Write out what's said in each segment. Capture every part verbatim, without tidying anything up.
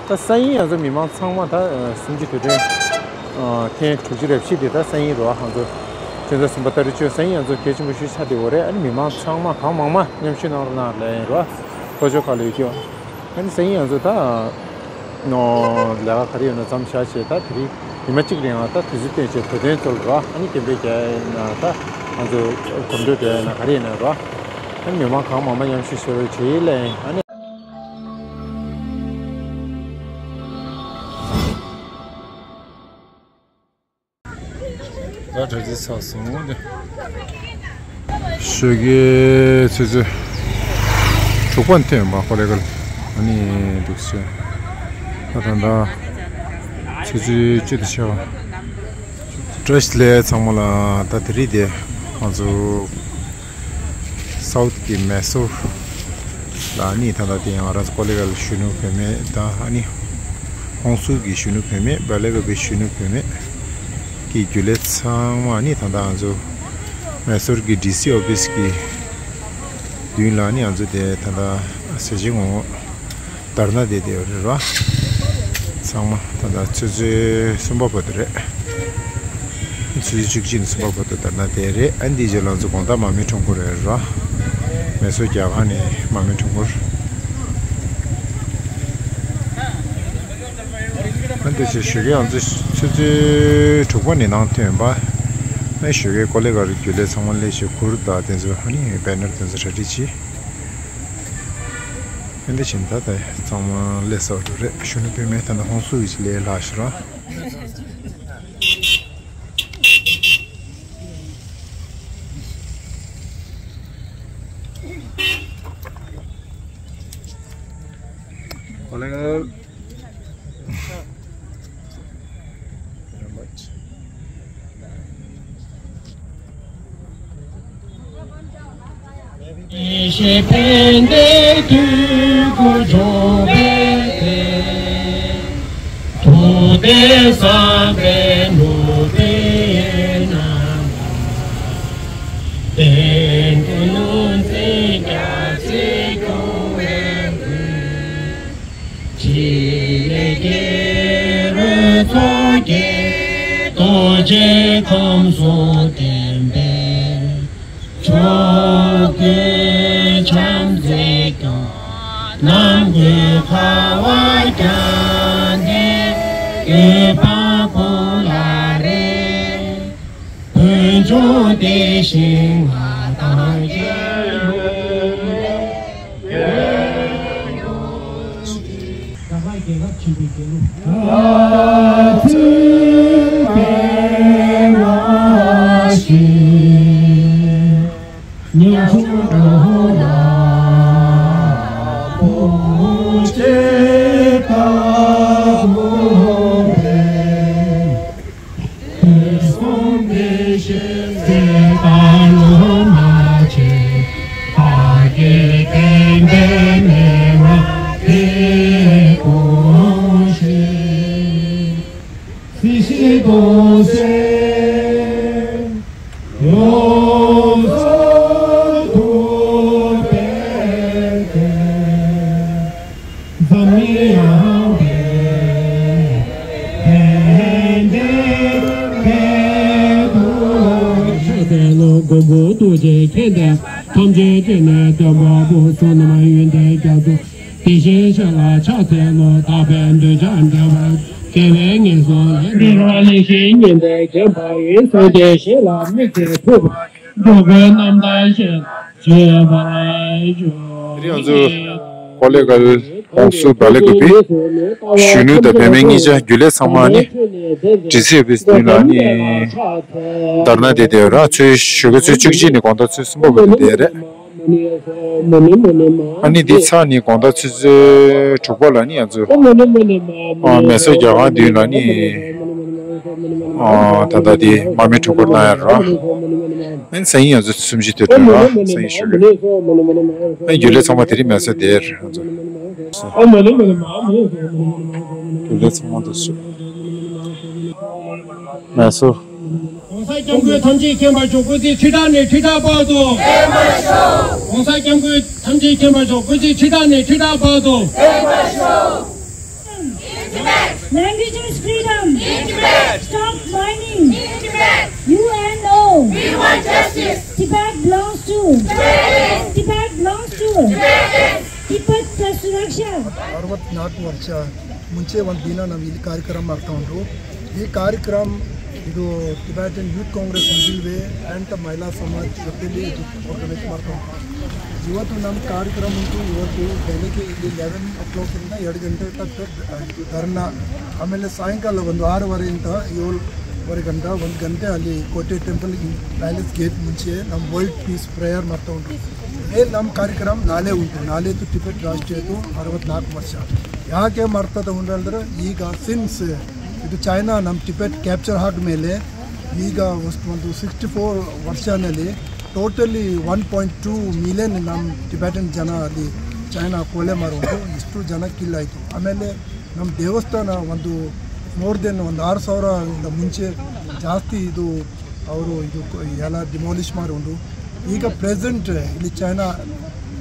ད་སང་ཉིན་ང་ཚོ་མི་མང་ཚང་མ་ད་གསུམ་བཅུ་དུས་དྲན་ཐེངས་དྲུག་ཅུ་རེ་བཞི་དེ་ད་སང་ཉིན་རེད་བ། ང་ཚོ་ཕྱི་ཟླ་གསུམ་པ་ཏ་རིག་བཅུ་སང་ཉིན་ང་ཚོ་གལ་ཆེན་པོ་ཞིག་ཆགས་བསྡད་ཡོད་རེད། ཨ་ནི་མི་མང་ཚང་མ་གང་མང་མང་མཉམ་ཞུགས་གནང་རོགས་གནང་ལབ་ཡིན་རེད་བ། ལྷོ་ཕྱོགས་ཁག་ལ་ཡོད་ཀྱི་ཡོད། ཨ་ནི་སང་ཉིན་ང་ཚོ་ད་ནོ་ལས་ཀ་ག་རེ་ཡོད་ན་མཚམས་བཞག་བྱས་ད་དེ་རིང་ཉི་མ་གཅིག་རིང་ང་ད་དུས་ཚོད་བཏོན་བྱས་བོད་དོན་གཙོ་ལ་རོ། ཨ་ནི་སྐད་འབོད་རྒྱག་ཡིན་ན་ད་ང་ཚོ་གོམ་བགྲོད་འགྲོ་ཡིན་ན་ག་རེ་ཡིན་ན་རོ། ཨ་ནི་མི་མང་གང་མང་མང་མཉམ་ཞུགས་བྱེད་རོགས་བྱེད་ལབ་ཡིན། ཨ་ནི། ད་གྲ་སྒྲིག་ཚར་སོང་། དེ་ཞོགས་ཀའི་ཆུ་ཚོད་དྲུག་པ་ཐོན་པ་ཀོ་ལེ་གལ། ཨ་ནི་འདུག་སེ། ད་ད་ད་ཆུ་ཚོད་བཅུ་དང་ཕྱེད་པ། བཀྲ་ཤིས་བདེ་ལེགས་ཚང་མ་ལ། ད་དེ་རིང་དེ་ང་ཚོ་སའུཐ་གི་མེ་སོར་ལ་ཨ་ནི་ད་ལྟ་དེ་ཡང་ར་ཀོ་ལེ་གལ་གཞོན་ནུ་བུད་མེད་དང་ཨ་ནི་ཧོང་སུའུ་གི་གཞོན་ནུ་བུད་མེད། བལ་ལེ་ག་པའི་གཞོན་ནུ་བུད་མེད་ཀྱི་རྒྱུན་ལས་ཚང་མ་ཨ་ནི་ད་ལྟ་ང་ཚོ་མེ་སོར་གྱི་ཌི་སི་ཨོ་ཕིས་ཀྱི་མདུན་ལ་ཨ་ནི་ང་ཚོ་དེ་ད་ལྟ་ཟས་བཅད་ངོ་། དར་ན་བསྡད་བསྡད་ཡོད་རེད་ར། ཚང་མ་ད་ལྟ་ཆུ་ཚོད་གསུམ་པ་བར་དུ་རེད། ཆུ་ཚོད་བཅུ་གཅིག་ནས་གསུམ་པ་བར་དུ་དར་ན་བསྡད་རེད། ཨ་འདི་རྗེས་ལ་ང་ཚོ་དགོང་དག་མར་མེ་ཁྲོམ་སྐོར་རེད་ར། མེ་སོར་རྒྱལ་ཁང་ནས་མར་མེ་ཁྲོམ་སྐོར། ཨ་འདི་ཚེ་ཞོགས་ཀས་ང་ཚོ་ཆུ་ཚོད་དྲུག་པ་ནས་ནང་ཐོན་པ། ཨ་ཞོགས་ཀས་ཀོ་ལེ་གལ་རྒྱུན་ལས་ཚང་མ་སླེབས་བྱས་གུར་དང་དེ་ཚོ་ཨ་ནི་བེ་ནར་དེ་ཚོ་གྲ་སྒྲིག་བྱས། ཨ་འདི་བྱས་ད་ད་ཚང་མ་སླེབས་ཚར་འགྲོ་རེད། གཞོན་ནུ་བུད་མེད་ད་ནི་ཧོང་སུའུ་ཡིས་ལས་ལྷག་ཤི་ར། ཀོ་ལེ་གལ། ཕན་བདེའི་དུས་འཁོར་འཇོམས་པའི་དེད། ཐུབ་བསྟན་བསམ་པའི་ནུས་པའི་རྣམ་པ། བསྟན་འགྲོ་ཡོངས་འཛིན་རྒྱལ་སྲས་སྐྱོང་བའི་མགོན། ཕྲིན་ལས་རྒྱལ་བའི་ཚོགས་ཀྱིས་རྡོ་རྗེ་ཁམས་གསུམ་བསྟན་པའི་མཆོག། ཀུན་བྱམས་བརྩེས་སྐྱོང་། ནམ་མཁའི་ཁ་བ་བརྐྱངས་ཏེ། འོད་དཔག་ཀུན་ལ་རེག། བོད་ལྗོངས་བདེ་ཞིང་མངའ་ཐང་རྒྱས། རྒྱལ་ཡོངས་རྒྱལ་ཁབ་ཆེན་པོའི་རྒྱལ་གླུ། ཉམ་ཆུང་འགྲོ་ལ་བུ་ཆེ་ལྟ་བུ་རེད། དུས་གསུམ་བདེ་གཤེགས་ཚེ་དཔག་ལུས་མ་བྱེད། བདག་གི་བསྟན་པའི་མེ་འབར་དེ་ཀུན་ཤེས། སྲིད་ཞིའི་རྡོ་རྗེ་ཡོངས་སུ་གྲུབ་པའི་དེད། འཛམ་གླིང་ཡངས་པའི་ཕན་བདེའི་དཔལ་དུ། ཕྱག་འཚལ་ལོ། མགོན་པོ་ཐུགས་རྗེ་མཁྱེན་ལྡན་ཐམས་ཅད་མཁྱེན་པའི་སྟོན་པ་པོ། བསོད་ནམས་ཡོན་ཏན་རྒྱ་མཚོ་དེ་བཞིན་གཤེགས་ལ་ཕྱག་འཚལ་ལོ། དག་པའི་གདུལ་བྱ་འདྲེན་པར་དགེ་བའི་ངན་སོང་ལས་སྒྲོལ་བ། ལེགས་བཤད་ཉན་པའི་མཁྱེན་པ་ཡིས། བསོད་བདེ་གཤེགས་ལ་དམིགས་ཏེ་ཕུལ་བ། འགྲོ་ཀུན་རྣམ་དག་བཤེས་གཉེན་མཆོད་པར་ཞུ། དེ་རིང་ང་ཚོ་ཀོ་ལེ་གལ་ཧོང་སུའུ་བལ་ལེ་གུ་པི་གཞོན་ནུ་དང་བུད་མེད་གཉིས་ཆ་རྒྱུན་ལས་ཚང་མ་ནི་ཌི་སི་ཨོ་ཕི་སི་མདུན་ལ་ནི་དར་ན་དེ་དེ་ར། ཚོད་ཞོགས་ཀ་ཚོད་བཅུ་གཅིག་ནས་དགོང་དག་ཚོད་གསུམ་པ་བར་དུ་དེ་རེད། ཨ་ནི་འདི་ཚར་ནས་དགོང་དག་ཆུ་ཚོད་དྲུག་པ་ལ་ནི་ང་ཚོ་ཨ་མེ་སོར་རྒྱལ་ཁང་མདུན་ལ་ནི་ཨ་ད་ལྟ་དེ་མར་མེ་ཁྲོམ་སྐོར་གནང་ཡ་ར། ཨ་ནི་སང་ཉིན་ང་ཚོ་གསུམ་བཞི་དུས་དྲན་ར། སང་ཉིན་ཞོགས་ཀྱི་ཨ་ནི་རྒྱུན་ལས་ཚང་མ་དེ་རིང་མེ་སོར་དེར་ང་ཚོ་རྒྱུན་ལས་ཚང་མ་དུ་སུ་མེ་སོར། ༸གོང་ས་༸སྐྱབས་མགོན་ཐམས་ཅད་མཁྱེན་པ་མཆོག་སྐུ་ཚེ་ཁྲི་ཕྲག་ནས་ཁྲི་ཕྲག་བར་དུ། ༸གོང་ས་༸སྐྱབས་མགོན་ཐམས་ཅད་མཁྱེན་པ་མཆོག་སྐུ་ཚེ་ཁྲི་ཕྲག་ནས་ཁྲི་ཕྲག་བར་དུ། Languages freedom. In Tibet. Stop mining. In Tibet. U N O. We want justice. Tibet belongs to. Tibetans. Tibet belongs to. Tibetans. Tibet का सुरक्षा। अरवत्नाक वर्ष मुंचे वन दिना नम इली कार्यक्रम अर्थ उंडु। ये कार्यक्रम इदु Tibetan Youth Congress ಉಂಡಿಲ್ವೆ and the ಮಹಿಳಾ ಸಮಾಜ ಜೊತೆಲಿ ಇದು organize ಮಾಡ್ತಾ ಉಂಟು. ಇವತ್ತು ನಮ್ಮ ಕಾರ್ಯಕ್ರಮ ಉಂಟು. ಇವತ್ತು ಬೆಳಗ್ಗೆ ಇಲ್ಲಿ eleven o'clock ಇಂದ ಎರಡು ಗಂಟೆ ತನಕ ಇದು ಧರ್ನಾ, ಆಮೇಲೆ ಸಾಯಂಕಾಲ ಒಂದು ಆರೂವರೆಯಿಂದ ಏಳುವರೆ ಗಂಟೆ, ಒಂದು ಗಂಟೆ ಅಲ್ಲಿ ಕೋಟೆ temple palace gate ಮುಂಚೆ ನಮ್ಮ world peace prayer ಮಾಡ್ತಾ ಉಂಟು. ಏ ನಮ್ಮ ಕಾರ್ಯಕ್ರಮ ನಾಳೆ ಉಂಟು. ನಾಳೆದು ಟಿಬೆಟ್ ರಾಷ್ಟ್ರೀಯದು ಅರವತ್ನಾಲ್ಕು ವರ್ಷ. ಯಾಕೆ ಮಾಡ್ತದೆ ಉಂಟು ಅಂದ್ರೆ, ಈಗ since ಇದು ಚೈನಾ ನಮ್ಮ ಟಿಬೆಟ್ capture ಆದ್ಮೇಲೆ ಈಗ ಒಂದು sixty four ವರ್ಷನಲ್ಲಿ totally one point two million ನಮ್ಮ Tibetan ಜನ ಅಲ್ಲಿ ಚೈನಾ ಕೊಲೆ ಮಾಡೋದು, ಇಷ್ಟು ಜನ kill ಆಯಿತು. ಆಮೇಲೆ ನಮ್ಮ ದೇವಸ್ಥಾನ ಒಂದು more than ಒಂದು ಆರು ಸಾವಿರ ಇಂದ ಮುಂಚೆ ಜಾಸ್ತಿ ಇದು ಅವರು ಇದು ಎಲ್ಲ demolish ಮಾಡೋದು. ಈಗ present ಇಲ್ಲಿ ಚೈನಾ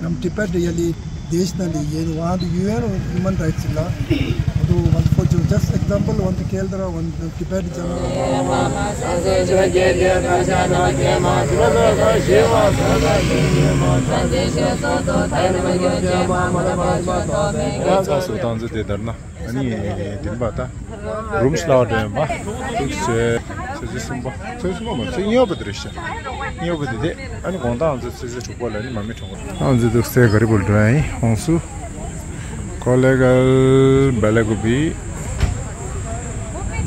ನಮ್ಮ ಟಿಬೆಟ್ ಅಲ್ಲಿ ದೇಶದಲ್ಲಿ ಏನು ಒಂದು U N human rights ಇಲ್ಲ. ಅದು ಒಂದು for just example ಒಂದು ಕೇಳಿದ್ರೆ ಒಂದು ಟಿಬೆಟ್ ಜನ རུམ་ཤ་ལ་བ་འདྲ་ཡོད་པ། ཚོད་ཚོད་གསུམ་པ། ཚོད་ཚོད་གསུམ་པ་མ་ཚོད་གཉིས་པ་དེ་རེད་ཤག་གཉིས་པ་དེ་དེ། ཨ་ནི་དགོང་དག་ང་ཚོ་ཚོད་ཚོད་དྲུག་པ་ལ་ནི་མ་མི་གྲོངས་པ། ང་ཚོ་འདུག་སའི་ག་རི་བུལ་འགྲོ་ཡ་ཡིན། ཧོང་སུ། ཀོ་ལེ་གལ་བེ་ལེ་གུ་བི།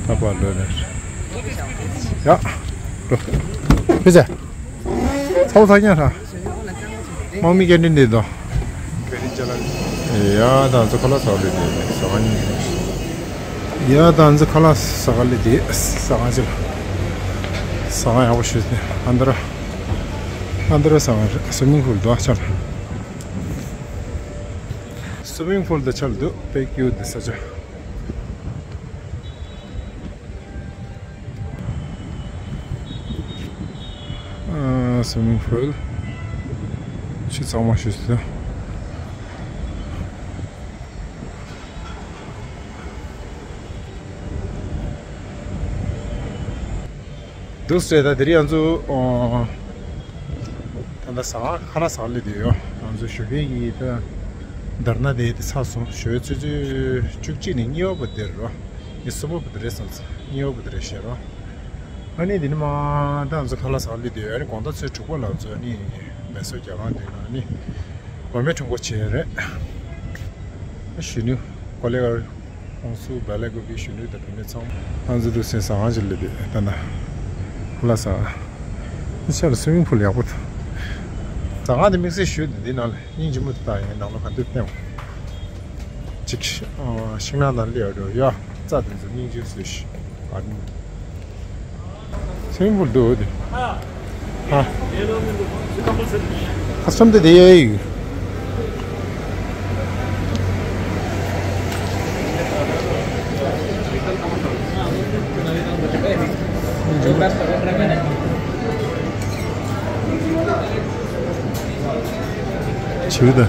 ད་པ་ལོ་ནེ། ཡ། འགྲོ། ཕི་ཚེ། ཚ་བོ་ཚ་རྐྱང་ཧྲ། དམག་མི་སྐད་འཕྲིན་འདི་དང་། ཡ་ད་ཚོ་ཁ་ལག་ཟ་ལེ་དེ་ཟ་ཁང་གཉིས། ཡ་ད་ཚོ་ཁ་ལག་ཟ་ཁ་ལེ་དེ་ཟ་ཁང་ཅི་ལ། ཟ་ཁང་ཡག་པོ་ཞིག་དེ་ཨ་འདྲ། ཨ་འདྲ་ཟ་ཁང་རེད། སུ་མིང་ཕུལ་དུ་ཨ་ཆ་ལ། སུ་མིང་ཕུལ་དུ་ཆ་ལ་འདུག་དཔེ་ཀྱུ་དེ་ས་ཆ། སུ་མིང་ཕུལ། ཆུ་གཙང་མ་ཞིག་འདུག་འདུག་སེ་ད་དེ་རིང་ང་ཚོ་ད་ལྟ་ཟ་ཁང་ཁ་ལག་ཟ་ལེ་དེ་ཡོད། ང་ཚོ་ཞོགས་ཀས་ཀྱི་ད་དར་ན་དེ་དེ་ཚར་སོང་། ཞོགས་ཚོད་ཚོད་བཅུ་གཅིག་ནས་གཉིས་པ་བར་དེར་རོ། ངས་གསུམ་པ་བར་དེ་རེད་བསམ་ཚེ་གཉིས་པ་བར་དེ་རེད་ཤེས་རོ། ཨ་ནི་དེ་ནི་མ་ད་ང་ཚོ་ཁ་ལག་ཟ་ལེ་དེ་ཡོད། ཨ་ནི་དགོང་དག་ཚོད་དྲུག་པ་ལ་ཚོ་ཨ་ནི་མེ་སོ་རྒྱ་གང་དེ་ན་ཨ་ནི་མ་མི་གྲོངས་པ་བྱས་རེད། གཞོན་ནུ་ཀོ་ལེ་གལ། ཧོང་སུ་བེ་ལེ་གུ་བི་གཞོན་ནུ་དང་བུད་མེད་ཚང་མ། ང་ཚོ་འདུག་སེ་ཟ་ཁང་ཅིག་སླེབས་དུས་ད་ན་ཁ་ལག་ཟ་ཁང་། ཤར་སུ་མིང་ཕུལ་ཡག་པོ་འདུག་ཟ་ཁང་དེ་དམིགས་བསལ་ཞུ་དེ་འདི་ནང་ལ་སྙིང་རྗེ་མོ་དེ་དག་ཡིན། ནང་ལ་ག་དུས་ཕན་ཅིག་ཤིང་ནགས་དང་སླེབས་འགྲོ་ཡ། རྩྭ་དེ་ཚོ་སྙིང་རྗེ་བཟོས་ཤིག་ཨ་ནི། སུ་མིང་ཕུལ་འདུག་དེ། ཧ། ཁ་སམ་དེ་དེ་ཡོད་ཡིག་ཆིའུ་དང་།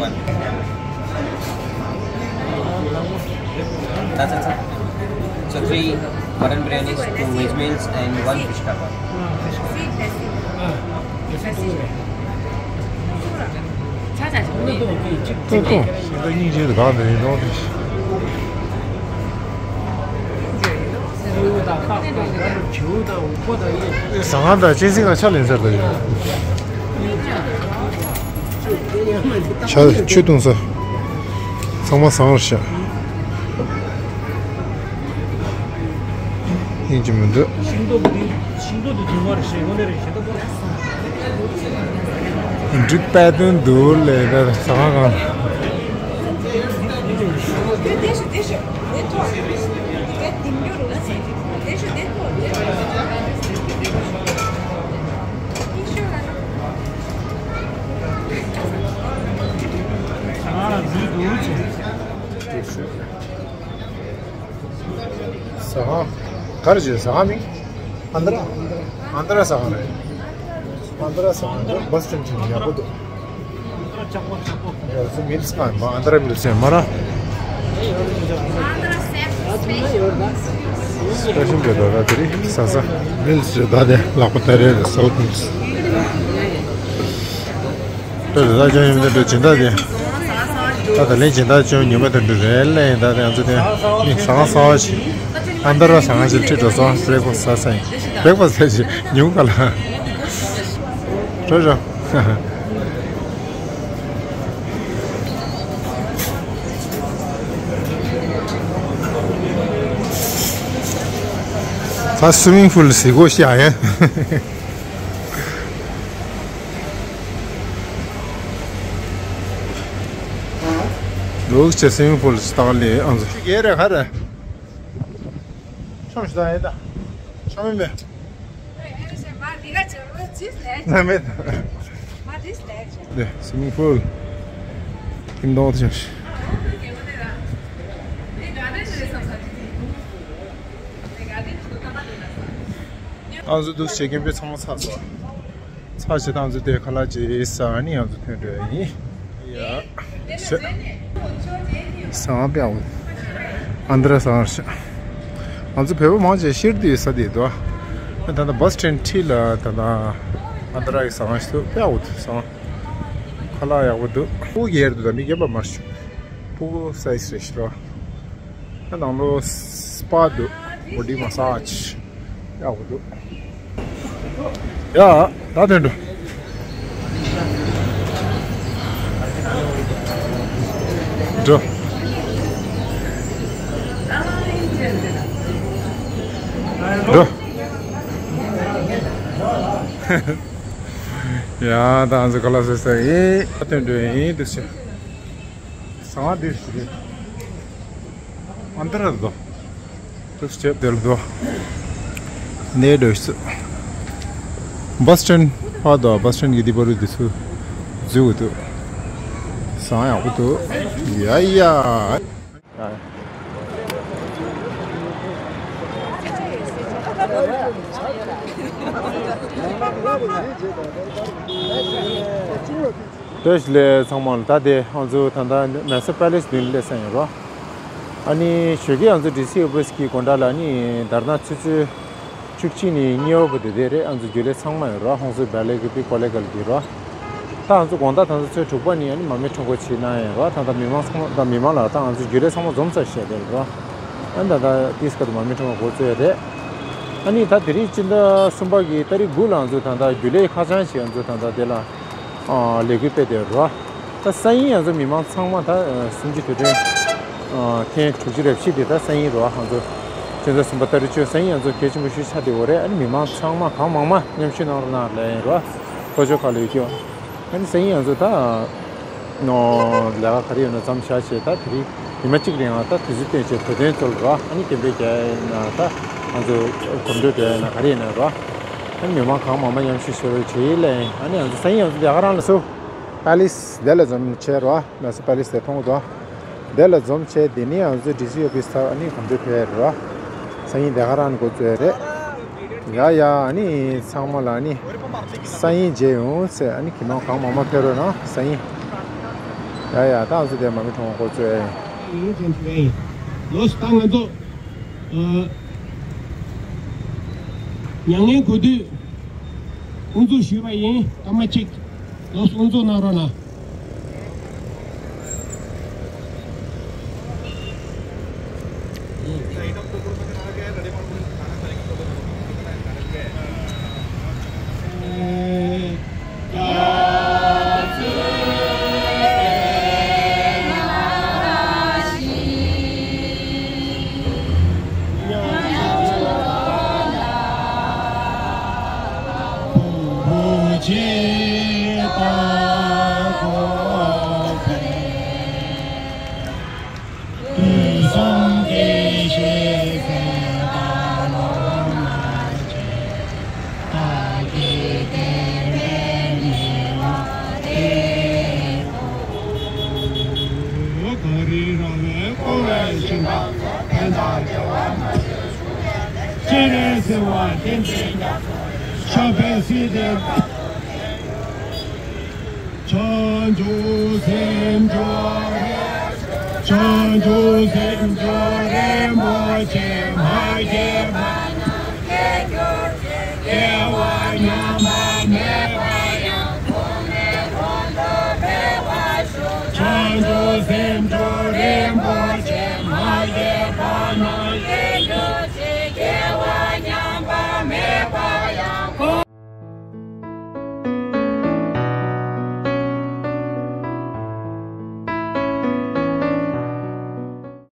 One. That's it, sir. So three mutton biryanis, two veg meals, and one fish curry. ཏོ་ཏོ། ད་སྙིང་རྗེ་དང་གང་དེ་ཡིན་ནོ་དེ། ཟ་ཁང་དང་གཅན་གཟན་ཁང་ཆ་ལེན་ཚར་ད་ཡོད། ཆ་ཆུ་བཏུང་ས། ཚང་མ་ཟ་བར་བྱ། སྙིང་རྗེ་མི་འདུག་འགྲིག་པའི་དོན་འདུག་ལས་ད་ཟ་ཁང་གང་། ཟ་ཁང་། ག་རེ་བྱེད་ཟ་ཁང་མིང་། ཨན་དྲ། ཨན་དྲ་ཟ་ཁང་རེད། ཨན་དྲ་ཟེར་བ་འདི་བྷ་སི་སི་ཊེན་ཁྲིད་ཡག་པོ་འདུག་ཡ་སུ་མིལ་སི་ཁང་མ་ཨན་དྲ་མིལ་སི་མ་ར། སི་པེ་ཤལ་རེད་ད། ད་དེ་རིང་ཟ་ས་མིལ་སི་རེད་ད། དེ་ལག་པ་ད་རེད། ཟའོ་མིལ་སི་རེད་ད། ཅང་ཡིན་ད་འགྲོ་སྦྱིན་བདག་དེ། ད་ད་ལན་སྦྱིན་བདག་ཅང་ཉི་མ་དེ་འགྲོ་རེད་ལེ། ད་དེ་ང་ཚོ་དེ་ནི་ཟ་ཁང་གསར་པ་ཞིག་ཨན་དྲ་ཟ་ཁང་ཞིག་ཁྲིད་འགྲོ་སོང་། བྷི་རེག་ཕ་སི་ཟ་ས་ཡིན། བྷི་རེག་ཕ་སི་ཟ་ཞིག་ཉུང་ག་ལ། འགྲོ་འགྲོ། ད་སུ་མིང་པུལ་ཟིག་གོ་ཤ་ཡ། ལུག་ཅེ་སུ་མིང་པུལ་སྟག་ལི་ཨང་ཟོ། ཅི་གེ་རེ་ཁ་རེ། ཆོམ་ཞིག་དང་ཡིན་ད། ཆོམ་མིན་པས། ན་མེད། ནས་སུ་མིང་པུལ། ཀིང་ཏོང་དུ་ཆོམ་ཞིག་ཨང་ཟོ་འདུག་སེ་སྐད་འབོད་ཚང་མ་ཚར་སོང་། ཚར་བྱས་ད་ང་ཚོ་དེ་ཁ་ལག་ཅིག་ཟ་ནི་ང་ཚོ་ཐོན་འགྲོ་ཡ་ཡིན། ཡ། ཤ། ཟ་ཁང་དཔེ་ཡག་པོ། ཨན་དྲ་ཟ་ཁང་ཤ། ང་ཚོ་བོད་པ་མང་ཆེ་ཤར་དུ་ཡོད་ས་དེ་འདུག་ཨ་ད་ལྟ་བྷ་སི་སི་ཊེན་ཁྲིད་ལ་ད་ལྟ་ཨན་དྲ་གི་ཟ་ཁང་ཞིག་འདུག་དཔེ་ཡག་པོ་འདུག་ཟ་ཁང་། ཁ་ལག་ཡག་པོ་འདུག་སྤུ་གུ་ཡར་འདུག་ད་མི་རྒན་པ་མར་བྱུང་། སྤུ་གུ་སའི་ཛི་རེད་ཤག་རོ། ཨ་ནང་ལོགས་སི་པ་འདུག་བོ་ཌི་མ་སཱཇ་ཡག་པོ་འདུག་ཡ། ད་དོན་འགྲོ། འགྲོ། འགྲོ། ཡ། ད་ང་ཚོ་ཁ་ལག་ཟ་ས་ཡིན། ད་དོན་འགྲོ་ཡིན་འདུག་ཟེར། ཟ་ཁང་འདི་ཞིག་རེད། ཨན་དྲ་རེད་དོ། ཏུ་སྐྱབས་དེ་ལ་དོ། ནས་འགྲོ་ཤི། བྷ་སི་སི་ཊེན་ཕར་དོ། བྷ་སི་སི་ཊེན་གྱི་འདི་པར་འདི་ཚུ་འཛུལ་འདུག་ཟ་ཁང་ཡག་པོ་འདུག་ཡ་ཡ། བཀྲ་ཤིས་བདེ་ལེགས་ཚང་མ་ལ། ད་དེ་ང་ཚོ་ད་ལྟ་མེ་སོ་པེ་ལེ་སི་འདི་ནས་སླེབས་ས་ཡིན་རོ། ཨ་ནི་ཞོགས་ཀས་ང་ཚོ་ཌི་སི་ཨོ་ཕི་སི་གི་སྒོ་འགྲམ་ལ་ཨ་ནི་དར་ན་ཆུ་ཚོད་བཅུ་གཅིག་ནས་གཉིས་པ་བར་དུ་དེ་རེད། ང་ཚོ་རྒྱུན་ལས་ཚང་མ་ཡིན་རོ། ཧོང་སུར་བྷེ་ལི་གི་པི་ཀོ་ལི་གལ་གི་རོ། ད་ང་ཚོ་དགོང་དག་ད་ཚོད་དྲུག་པ་ནས་ཨ་ནི་མར་མེ་ཁྲོམ་སྐོར་བྱེད་གནང་ཡིན་རོ། ད་ད་མི་མང་ཚང་མ་ད་མི་མང་ལ་ད་ང་ཚོ་རྒྱུན་ལས་ཚང་མ་འཛོམས་ཚར་བཤད་དེ་རོ། ཨ་ནི་ད་ད་ཏིས་ཀ་དུ་མར་མེ་ཁྲོམ་སྐོར་འགོ་བཙུགས་ཡ་རེད། ཨ་ནི་ད་དེ་རིང་སྤྱི་ཟླ་གསུམ་པ་གི་ཏ་རིག་དགུ་ལ་ང་ཚོ་ད་ད་རྒྱུན་ལས་ཁ་བྱང་ཞིག་ང་ཚོ་ད་ད་དེ་ལ་ཨ་ལས་འགུལ་སྤེལ་དེ་རོ། ད་སང་ཉིན་ང་ཚོ་མི་མང་ཚང་མ་ད་གསུམ་བཅུ་དུས་དྲན་ཨ་ཐེངས་དྲུག་ཅུ་རེ་བཞི་དེ་ད་སང་ཉིན་རོ། ང་ཚོ་སྤྱི་ཟླ་གསུམ་པ་ཏ་རིག་བཅུ་སང་ཉིན་ང་ཚོ་གལ་ཆེན་པོ་ཞིག་ཆགས་བསྡད་ཡོད་རེད། ཨ་ནི་མི་མང་ཚང་མ་གང་མང་མང་མཉམ་ཞུགས་གནང་རོགས་གནང་ལབ་ཡིན་རོ། ལྷོ་ཕྱོགས་ཁག་ལ་ཡོད་ཀྱི་ཡོད། ཨ་ནི་སང་ཉིན་ང་ཚོ་ད་ནོ་ལས་ཀ་ག་རེ་ཡོད་ན་མཚམས་བཞག་བྱས་ད་དེ་རིང་ཉི་མ་གཅིག་རིང་ང་ད་དུས་ཚོད་བཏོན་བྱས་བོད་དོན་ཐོག་ལ་རོ། ཨ་ནི་སྐད་འབོད་རྒྱག་ཡ་ཡིན་ན་ད་ང་ཚོ་གོམ་བགྲོད་འགྲོ་ཡ་ཡིན་ན་ག་རེ་ཡིན་ན་རོ། ཨ་ནི་མི་མང་གང་མང་མང་མཉམ་ཞུགས་བྱེད་རོགས་བྱེད་ལབ་ཡིན། ཨ་ནི་ང་ཚོ་སང་ཉིན་ང་ཚོ་ལས་ཀ་རང་ལ་སུ་པེ་ལེ་སི་དེ་ལ་འཛོམས་བྱས་རོ། མེ་སོ་པེ་ལེ་སི་དེ་མཐོང་གི་འདུག་དེ་ལ་འཛོམས་བྱས་དེ་ནས་ང་ཚོ་ཌི་སི་ཨོ་ཕི་སི་ཐོག་ཨ་ནི་གོམ་བགྲོད་ཕེབས་རོ། སང་ཉིན་དེ་ག་རང་འགོ་བཙུགས་ཡ་རེད། ཡ་ཡ། ཨ་ནི་ཚང་མ་ལ་ཨ་ནི་སང་ཉིན་མཇལ་ཡོང་ཟེར། ཨ་ནི་ཁྱེད་རང་གང་མང་མང་ཕེབས་རོགས་གནང་། སང་ཉིན། ཡ་ཡ། ད་ང་ཚོ་དེ་མར་མེ་ཁྲོམ་སྐོར་བཙུགས་ཡ་ཡིན། ལོ་སི་ད་ང་ཚོ་ཨ་མྱ་ངན་གུས་འདུད་དབུ་འཛུགས་ཞུས་པ་ཡིན། སྐར་མ་གཅིག་ལོ་སི་དབུ་འཛུགས་གནང་རོགས་གནང་། སྤྱན་རས་གཟིགས་དབང་བསྟན་འཛིན་རྒྱ་མཚོ། ཕྱག་འཚལ་སྲིད་པའི། བྱང་ཆུབ་སེམས་མཆོག་རིན་བྱང་ཆུབ་སེམས་མཆོག་རིན་པོ་ཆེ་མ་སྐྱེས་པ་ཉམས་ལེན་གྱུར་ཅིག།